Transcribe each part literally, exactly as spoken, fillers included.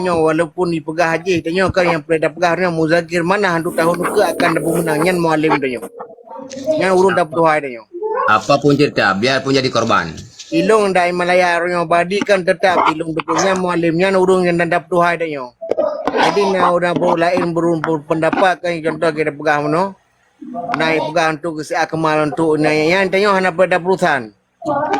nyoe, walaupun dipeugah jih, tanyoe kan nyang peureulée tapeugah nyoe, Muzakir Manah untuk tahun ukeue akan tapeumeunang, nyan Mualem tanyoe. Nyan ureuëng tapeutuhai tanyoe. Apapun cerita, biarpun jadi korban. Ilong dai Malaya uroe nyoe badi kan tetap ilong dukung nyan Mualem, nyan ureuëng nyang tapeutuhai tanyoe. Jadi na ureuëng laén beureuëng berpendapat kan contoh kita peugah meunoe. Na peugah untuk si Akmal untuk nyan, nyan tanyoe hana peureulée tapeurusan.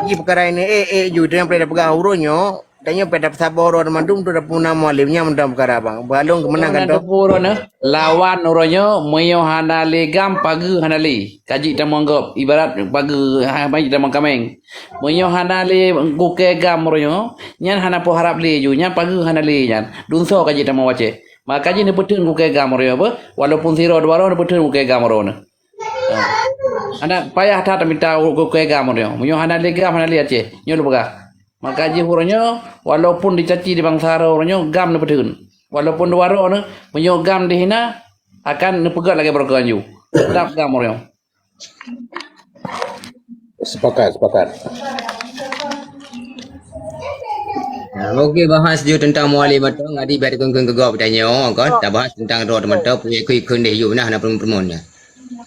Ji peukara ini, eh, eh, ju, tanyoe peureulée tapeugah uroe nyoe, tanyoe peureulée tapeusabar uroe mandum tu dapeumeunang Mualem nyan mantong peukara bang. Balong keumeunang kan tu. Uroe nyoe, lawan uroe nyoe, meunyoe hana lé GAM, pageue hana lé. Ka jeuet tamong gob, ibarat pageue, ha, ha, tamong kaméng. Meunyoe hana lé gukée GAM uroe nyoe, nyan hana peuharab lé ju, nyan pageue hana lé nyan. Dunso ka jeuet tamong wacée. Maka jih neupeutheun gukée GAM uroe nyoe, walaupun sidroe dua droe neupeutheun gukée GAM uroe nyoe. Ha. Hana payah that mita gukée GAM uroe nyoe. Meunyoe hana lé GAM, hana lé Aceh. Nyoe lôn peugah. Maka jih uroe nyoe, walaupun dicaci di bansa uroe nyoe, GAM neupeutheun. Walaupun dua droe nyoe, meunyoe GAM dihina, akan neupeugét lagée baroe keu anju. Tetap GAM uroe nyoe. Sepakat, sepakat. Nah, okey, bahas ju tentang Mualem mantong, adik biar dikon-kon keu gob tanyoe, kan? Tabahas tentang droe mantong, punya ikut-ikut deh ju nah, na perumun-perumun nya.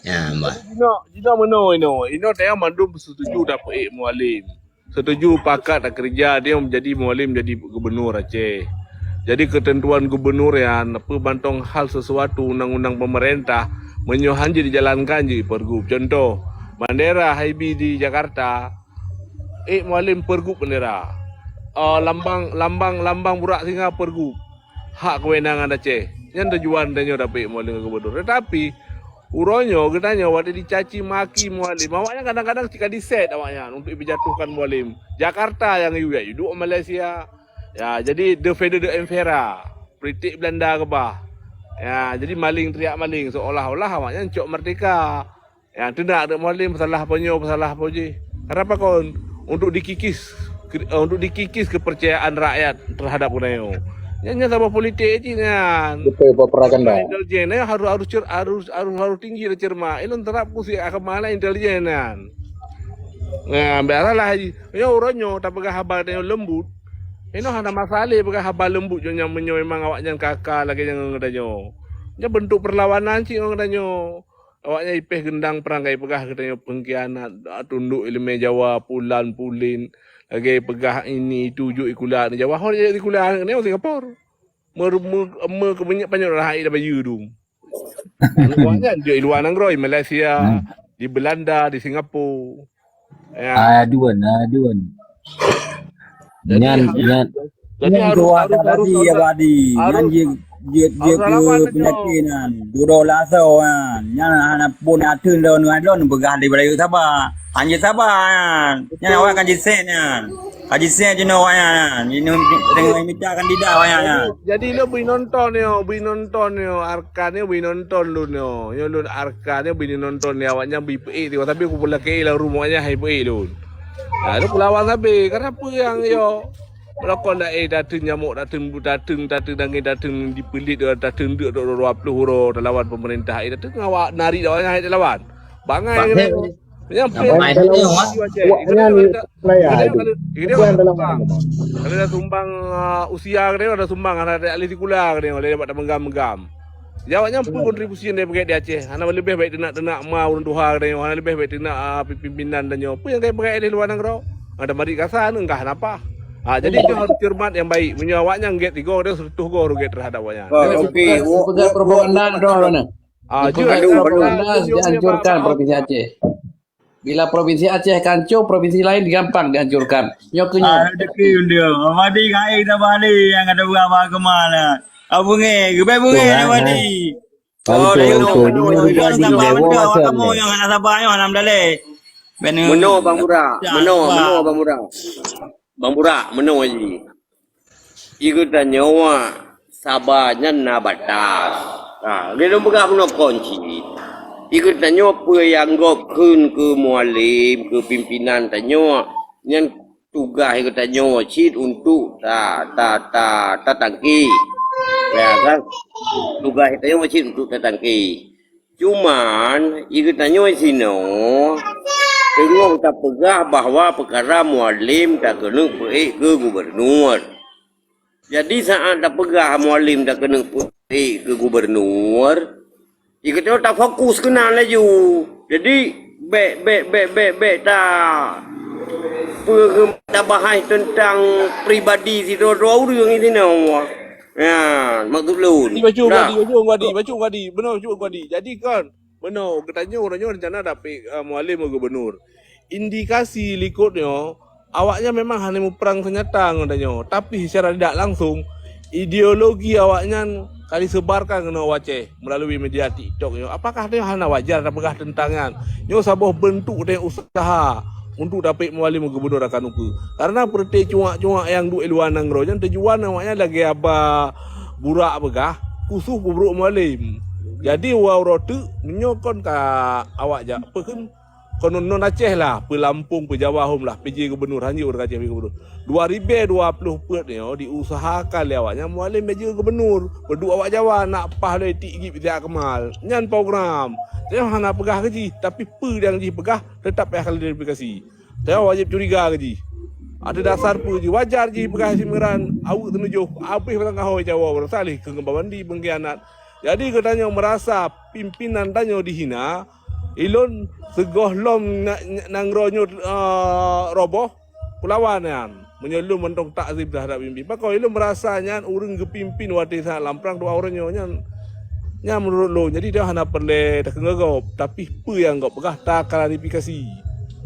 Ya, bah. Jinoe, jinoe meunoe inoe. Inoe tayang mandum setuju dapeuék Mualem. Setuju pakat dak keureuja dia menjadi Mualem jadi gubernur Aceh. Jadi ketentuan gubernur nyan peubantong hal sesuatu undang-undang pemerintah meunyoe han jeuet dijalankan jeuet pergub. Contoh, bandera haibi di Jakarta, ék Mualem pergub bandera. Uh, lambang lambang lambang burak singa pergub. Hak kewenangan Aceh. Nyan tujuan tanyoe dapeuék Mualem gubernur. Tetapi uroe nyoe geutanyoe watée dicaci maki Mualem, awaknyan kadang-kadang cit ka diset awaknyan untuk jipeujatuhkan Mualem. Jakarta nyang yue, duek Malaysia. Ya, jadi de fede de enfera. Kritik Belanda keubah. Ya, jadi maling teriak maling seolah-olah awaknyan cok merdeka. Ya, teunak dek Mualem peusalah apa nyoe, peusalah apa jih. Kenapa kon? Untuk dikikis untuk dikikis kepercayaan rakyat terhadap geutanyoe. Nyan nyan saboh politik cit nyan. Betul, propaganda. Intelijen eh, harus harus cer, harus harus harus tinggi dah cermat. Ilon terap ku si akan malah intelijen nyan. Nah, biasalah. Nyoe uroe nyoe tapeugah haba tanyoe lembut. Inoe hana masalah peugah haba lembut nyoe nyang meunyoe memang awaknyan kaka lagée nyang ngon geutanyoe. Nyan bentuk perlawanan cit ngon geutanyoe. Awaknyan ipéh gendang prang kai peugah geutanyoe pengkhianat, tunduk ileumé Jawa, pulan pulin, lagée peugah ini itu jok ikula Jawa, hon jok ikula nyoe Singapura. Mer mer mer keumeunyeuk panyot rahat ida bayeue dum. Awaknyan jok i luwa nanggroe, Malaysia, di Belanda, di Singapura. Ya. Adun, adun. Nyan nyan Jadi harus harus harus abadi. Nyan harus jeuet jeuet jeuet harus lawan keu tanyoe. Penyakit nyan. Dudoe lasoe nyan. Nyan hana pun ateueh lôn ngon lôn peugah di Melayu saba. Hanya saba nyan. Nyan awak kan jisek nyan. Ka jisek jinoe awak nyan. Jinoe tengah mita kandidat awak nyan. Jadi lo bui nonton yo, bui nonton yo, Arkan yo bui nonton lôn yo. Yo lôn Arkan yo bui nonton yo awak nyan bui peuék tiwa tapi ku pula kei lam rumoh nyan hai peuék lôn. Nah, lo kulawan sabe, kenapa yang yo? Lakon dak eh dateueng nyamok dateueng dateueng dateueng dangé dateueng dipeulit dateueng deuk dua puluh uroe talawan pemerintah eh dateueng awak nari dak awak nyan hai talawan. Bangai kena. Nyang pih Awak nyan ni pelaya itu. Apa yang dalam Kalau ada sumbang uh, usia kena ada sumbang ada ahli sikula kena oleh dapat menggam-menggam. Jawab nyang pun kontribusi yang dia pakai di Aceh. Hana lebih baik tenak-tenak ma urang tuha kena, hana lebih baik tenak uh, pimpinan dan nyoe. Apa yang kaya pakai di luar negara? Ada mari kasan enggah napa? Ha, jadi itu harus cermat yang baik. Meunyoe awak nyang get tiga dia seratus go rugi terhadap awak nyan. Okey, pegang propaganda dah mana? Ah, Pegang propaganda dihancurkan provinsi Aceh. Bila provinsi Aceh hancur, provinsi lain gampang dihancurkan. Nyoe keu nyoe. Rezeki dia. Mati ngai tabah ni yang ada berapa kemana? Apa ngai? Gebai bungai nama ni. Kalau tu, kalau tu, ni juga di dewa macam Kamu ni. Yang hana sabar nyoe hana medalai. Meno Bang Burak, meno, meno Bang Burak. Bang Burak, meno ji. Iku tanyoe saba nyan na batas. Ha, lôn peugah meno kon cit. Iku tanyoe peue nyang gob kheun keu mualim, keu pimpinan tanyoe, nyan tugaih geutanyoe cit untuk ta ta ta tatangke. Ya kan? Tugaih tanyoe cit untuk tatangke. Cuman, geutanyoe sinoe teungoh tapeugah bahwa peukara mualim takeuneuk peuék keu gubunur. Jadi saat tapeugah Mualem takeuneuk peuék keu gubernur, ikeutoe tafokus keunan laju. Jadi bék bék bék bék bék ta peue tabahas teuntang pribadi sidroe-droe ureuëng di sinoe. Ya, maksud lôn. Di bacut Nah, Wadi, bacut Wadi, bacut Wadi. Benar bacut Wadi. Jadi kan, benar, geutanyoe uroe nyoe rencana dapet uh, Mualem gubernur. Indikasi likot nyoe, awaknyan memang hana muprang senyata ngon tanyoe, tapi secara tidak langsung ideologi awaknyan ka disebarkan keunoe u Aceh melalui media TikTok nyoe. Apakah nyoe hana wajar tapeugah teuntang nyan? Nyoe saboh bentuk teuh usaha untuk dapet Mualem gubernur akan ukeue. Karena peureuté cuak-cuak nyang duek luwa nanggroe nyan tujuan awaknyan lagée haba burak peugah khusus peubrok Mualem. Jadi uroe teuk meunyoe kon ka awak jak peukheun Konon non Aceh lah, peu Lampung, peu Jawa hom lah, P J gubernur, hanjeuet ureuëng Aceh gubernur. Dua ribée dua ploh peuet nyoe diusahakan lé awaknyan Mualem P J gubernur. Peuduek awak Jawa nak pah lé tik gib siat keumal. Nyan program. Teuh hana peugah keu jih, tapi peue nyang jih peugah teutap payah klarifikasi. Teuh wajéb curiga keu jih. Ada dasar peue jih, wajar jih peugah simeuran, aweuek teunujoh, abéh batang kahôi Jawa, barangkahi keu ngon babandi pengkhianat. Jadi geutanyoe merasa pimpinan tanyoe dihina, Ilôn sigohlom nanggroe nyoe roboh, kulawan nyan. Meunyoe lôn mantong takzim teuhadap pimpin, pakon ilôn meurasa nyan ureuëng geupimpin watée saát lam prang dua uroe nyoe nyan. Nyan meunurot lôn, jadi dia hana peureulée takheun gob, tapi peue nyang gob peugah taklarifikasi.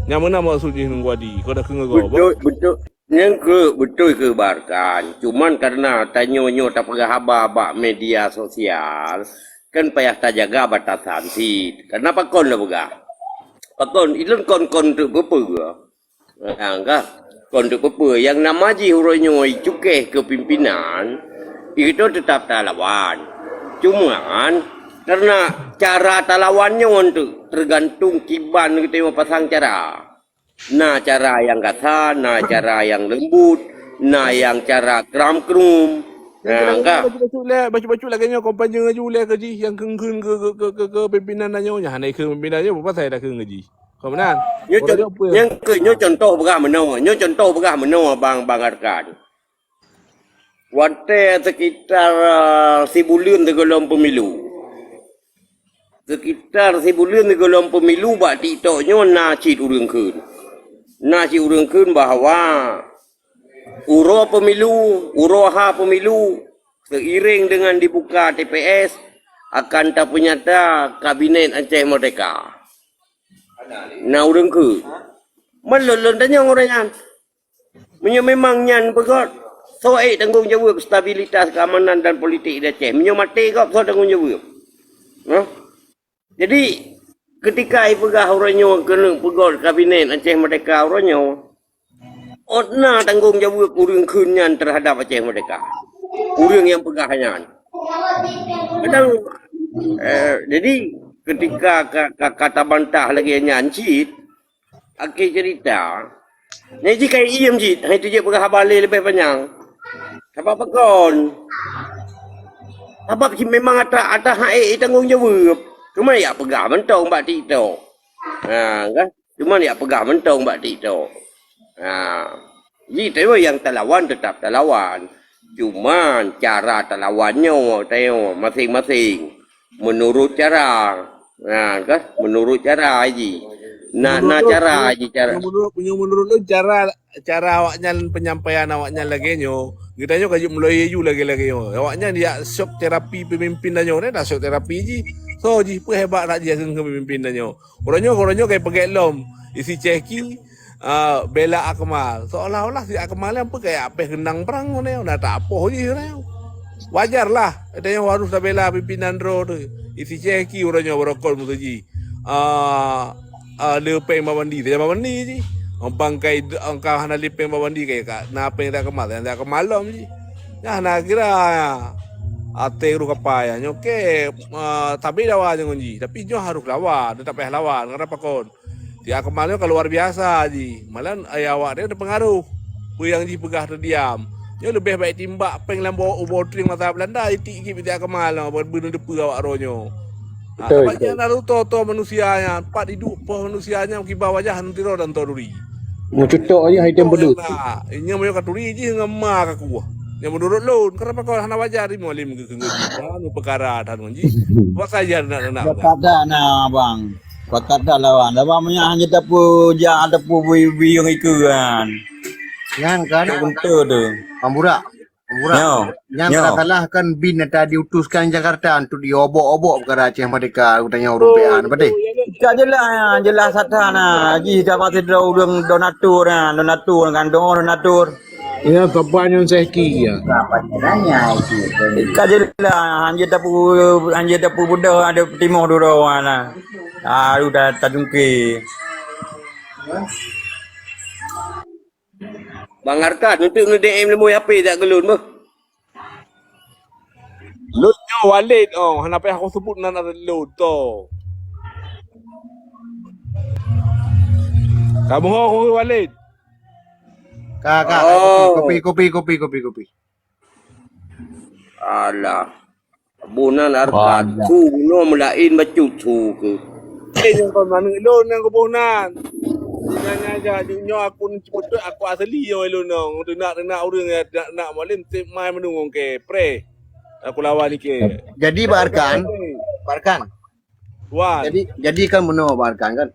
Nyang meunan maksud jih ngon Guadi, kon takheun gob. Beutôi, beutôi. Nyang keuh beutôi keuh Barkan, cuman kareuna tanyoe nyoe tapeugah haba bak media sosial, kan payah tajaga batasan cit. Kareuna pakon lôn peugah? Pakon ilôn kon kon teuk peue-peue. Nyang ka kon teuk peue-peue nyang nama jih uroe nyoe cukéh keu pimpinan, itu teutap talawan. Cuman kareuna cara talawan nyoe teuk teugantung kiban geutanyoe pasang cara. Na cara nyang gasa, na cara nyang leumbut, na nyang cara kram-krum. Nah, ka. Bacut-bacut lé, bacut-bacut lagée nyoe kampanye laju lé keu jih nyang kheun-kheun keu keu keu keu pimpinan tanyoe nyan hana ikheun pimpinan nyoe, peue pasai takheun keu jih. Kon meunan. Nyoe con- nyang keu nyoe contoh peugah meunoe, nyoe contoh peugah meunoe bang bang Arkan. Watée sekitar uh, sibuleuen sigohlom pemilu. Sekitar sibuleuen sigohlom pemilu bak TikTok nyoe na cit ureuëng kheun. Na cit ureuëng kheun bahwa uroe pemilu, uroe ha pemilu seiring dengan dibuka T P S akan tapeunyata Kabinet Aceh Merdeka. Na ureuëng kheun. Meulôn lôn tanyong ureuëng nyan. Meunyoe memang nyan beugöt, soe ék tanggong jaweueb stabilitas keamanan dan politik di Aceh? Meunyoe maté gob, soe tanggong jaweueb? Nah. Jadi ketika ipeugah uroe nyoe keuneuk peugöt kabinet Aceh Merdeka uroe nyoe, ôt na tanggong jaweueb ureuëng kheun nyan teuhadap Aceh Merdeka? Ureuëng nyang peugah nyan. Kadang eh, jadi ketika ka, ka, ka tabantah lagée nyan cit, Akhé cerita, nyan jih ka iem cit, hai tu jeuet peugah haba lé leubeh panyang. Sabab pakon? Sabab cit memang atra atra hak ék tanggong jaweueb. Cuma yak peugah mantong bak TikTok. Ha, kan? Cuma yak peugah mantong bak TikTok. Ha. Ji tayoe nyang talawan teutap talawan. Cuman cara talawan nyoe tayoe maséng-maséng. Meunurot cara. Ha, kan? Meunurot cara ji. Na na cara ji cara. Meunurot meunurot lôn cara cara awaknyan penyampaian awaknyan lagée nyoe. Geutanyoe ka jeuet mulai laju lagée-lagée nyoe. Awaknyan yak syok terapi pemimpin tanyoe. Dah syok terapi ji. So jih peuhebat that jih keu pemimpin tanyoe. Uroe nyoe uroe nyoe kai peugét lom isi cehki uh, bela Akmal. Seolah-olah si Akmal nyan peukai apeh geunang perang ngone na tak apoh jih nyoe. Wajar lah ada yang harus tabela pimpinan droe tu. Isi cehki uroe nyoe barokon musoji. Uh, uh, le peng babandi, saja babandi ji. Bangkai angka hana le peng babandi kai ka na peng tak kemal, tak kemal lom ji. Nah, na kira Até ruh kapa ya nyoe ke uh, tabi dawa ngon ji tapi nyoe harus lawan tetap payah lawan kenapa kon. Tiap kemal nyoe ka luar biasa ji malah ayah awak dia ada pengaruh. Peue yang ji peugah terdiam. Nyoe lebih baik timbak peng lam bawah ubah tring masa Belanda itik gib tiap kemal nyoe buat beuneu depe awak roh nyoe. Ha, betul, betul. Naruto to manusia nya, pat idup poh manusia nya kiba wajah nutiro dan to duri. Meucutok aja hai tem bedut. Nya moyo katuri ji ngema kaku. Nyang meunurot lôn, kenapa kau hana wajar di Mualem keu, keu, keu, anu peukara that ngon jih? Buat saja nak, nak, nak. Pakat dah na, bang. Pakat dah lawan. Lawan meunyo hana tapeu, jak tapeu buyong ikeue kan. Nyan kan? Tak betul tu. Pamburak. Pamburak. Nyo. Nyan Nyo. Salah-salah kan bin ata diutuskan Jakarta untuk diobok-obok peukara Aceh Merdeka, aku tanya ureueng P A na, betul? Ka jeulaih, jeulaih satra na. Jih ka pasti droe ureueng donatur na, donatur kan, donatur. Ya, Papa nyan seki ya. Ka jeulaih, hanjeuet tapu-, hanjeuet tapeubeudôh ada timoh dudoe na. Aduh, ta-, tajungke. Bang Arkan, untuk nge-D M lemoi H P jak keu lôn beuh. Lôn nyoe Walid, oh, hana payah aku sebut nan lôn to. Kamoe ho Walid. Ka, ka, ka, Oh. Kopi, kopi, kopi, kopi, kopi. Alah. Boh nan Arkan. Banyak. Su bunoe meulaén bacut su keuh. Eh, nyang kon maneuk lôn nyang keuboh nan. Nyan, nyan, nyan, nyoe aku ni beutôi aku asli nyoe lôn nyoe. Teunak-teunak ureueng ya, teunak-teunak Mualem, seb mai meunungong ke, pre. Aku lawan ike. Jadi, Bang Arkan, Bang Arkan. Wan. Jadi, jadi kan bunoe, Bang Arkan, kan?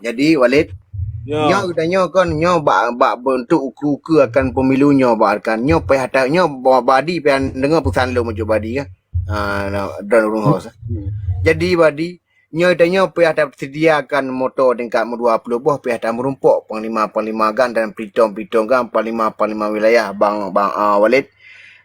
Jadi, Walid, Ya. nyoe geutanyoe kon, nyoe bak, bak beuntuk ukeue-ukeue akan pemilu nyoe, Bang Arkan. Nyoe payah ta-, nyoe ba-, Badi payah deungoe peusan lôn meujok Badi, kan? Ha, na, dan ureueng host. Hmm. Jadi, Badi, nyoe tanyoe payah taseudiakan moto tingkat meudua ploh boh, payah tameurumpok panglima-panglima GAM dan peulitong-peulitong GAM, panglima-panglima wilayah, Bang, Bang, ah, Walid.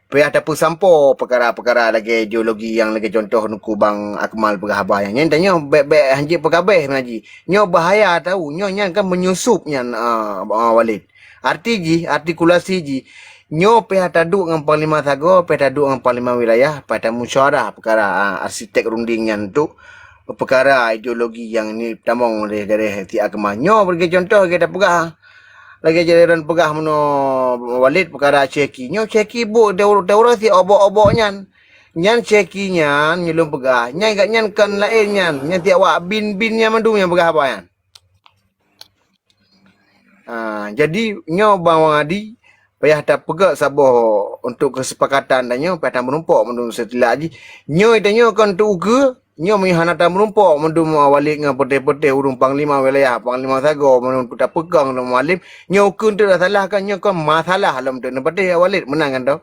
Payah tapeusampoe peukara-peukara lagèe ideologi nyang lagèe contoh Teungku Bang Akmal peugah haba nyan. Nyan tanyoe bèk-bèk hanjeuet peugabeh meunan jih. Nyoe bahaya tau. Nyoe nyan kan menyusup nyan, ah, ah, Walid. Arti jih, artikulasi jih, nyoe payah taduek ngon panglima sagoe, payah taduek ngon panglima wilayah, payah tamusyawarah peukara, ah, arsitek runding nyan tu. Peukara ideologi nyang ni tamong lé garéh si agama. Nyoe lagèe contoh lagèe tapeugah, lagèe jalan peugah meunoe Walid peukara Syeki. Nyoe Syeki buet teu-, teurosi obok-obok nyan. Nyan Syeki nyan nyang lôn peugah. Nyan gobnyan kon laén nyan. Nyan tiep wak bin-bin nyan mandum nyang peugah haba nyan. Ha, jadi nyoe Bang Adi, payah tapeugöt saboh untuk keusepakatan tanyoe, payah tameurumpok mandum seutilak jih. Nyoe tanyoe kon untuk ukeue, nyoe meunyoe hana tameurumpok mandum Walid ngon peutéh-peutéh ureueng panglima wilayah, panglima sagoe mandum untuk tapeukong lom Mualem, nyoe ukeue untuk tasalahkan, nyoe kon masalah lom teuk neupatéh Walid, meunan kan toh?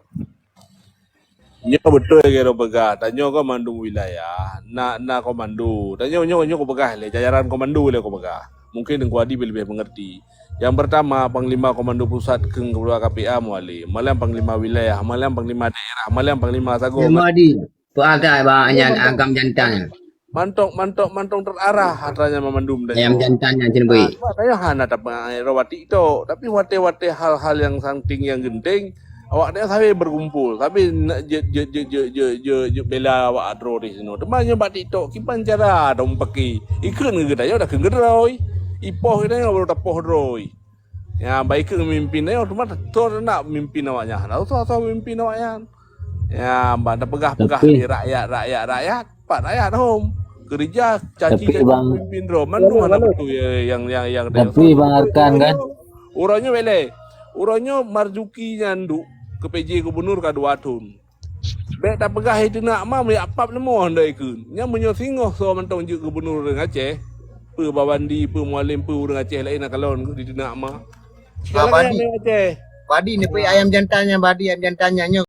Nyoe beutôi lagèe droe peugah, tanyoe kon mandum wilayah na, na komando. Tanyoe nyoe, nyoe kupeugah lé jajaran komando lé kupeugah. Mungkin Teungku Adi leubeh mengerti. Nyang pertama, Panglima Komando Pusat kheun keudua K P A Mualem, malam Panglima Wilayah, malam Panglima Daerah, malam Panglima Sagoe. Teungku Adi, peuatai bak nyan agam jantan. Mantong, mantong, mantong terarah atra nyan mandum dah. Ayam jantan nyan cen bui. Ah, saya hana tapi rawat TikTok, tapi watèe-watèe hal-hal yang something yang genting, awak nyan sabe berkumpul, sabe nak je, je, je bela awak droe di sinoe. Teuma nyoe bak TikTok, kiban cara dong pakai. Ikheun ngon geutanyoe dah kheun geuroe. Ipoh geutanyoe baru tapoh droe. Ya, baik keu memimpin nyoe, teuma teuh nak memimpin awak nyan. Hana usah-usah memimpin awak nyan. Ya, ban tapeugah-peugah lé rakyat, rakyat, rakyat. Pat rakyat hom. Keurija caci, caci pemimpin droe. Mandum hana beutôi nyang, nyang, nyang tapi Bang Arkan kan? Uroe nyoe bèk lé. Uroe nyoe Marzuki nyan duek keu P J gubernur ka dua thon. Bèk tapeugah iteunak ma meujak pap leumô handai kheun. Nyan meunyoe singoh soe mantong jeuet gubernur ureueng Aceh, peue Babandi, peue Mualem, peue ureueng Aceh laén na kalon diteunak ma. Cit lagèe Badi. Aceh. Badi neupeu ayam jantan nyan, Badi ayam jantan nyan nyoe.